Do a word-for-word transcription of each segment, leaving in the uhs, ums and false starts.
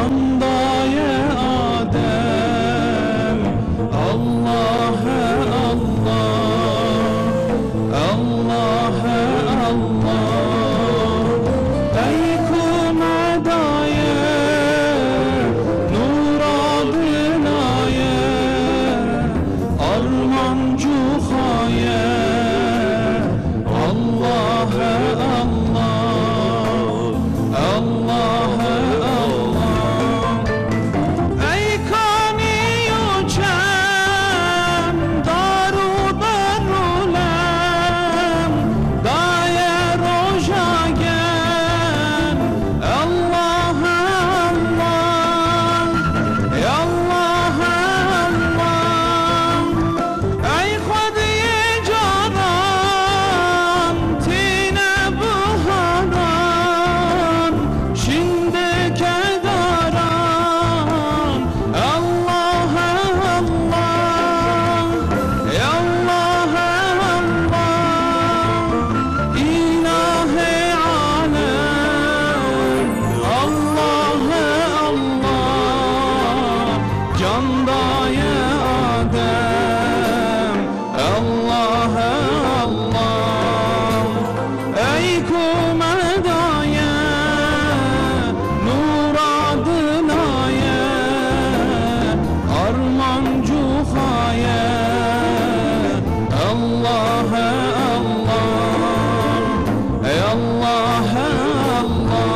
Daye Adem, Allah'e Allah, Allah'e Allah. Ey kume daye, nura dinaye, arman cuxaye. Allah'e Allah, Allah'e Allah. Ey kanî û çem, dar û berrûlem, daye roja gen. Allah'e Allah, Allah'e Allah. Ey xwediyê caran, tîne biharan, şînde kedaran. Allah'e Allah, Allah'e Allah. Îlahê alem, Allah'e Allah. Can daye Adem, Allah'e Allah. Ey kume daye, nura dinaye, arman cuxaye. Allah'e Allah, ey Allah'e Allah.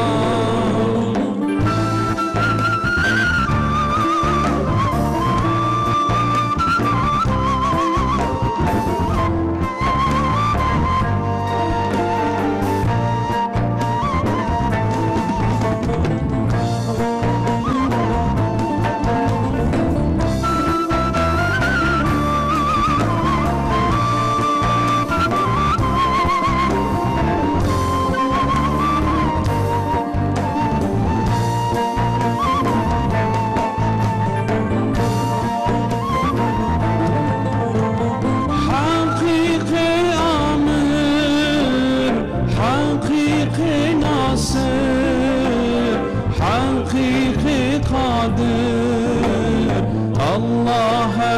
Heqîqê amir, heqîqê nasir, heqîqê qadir. Allah'e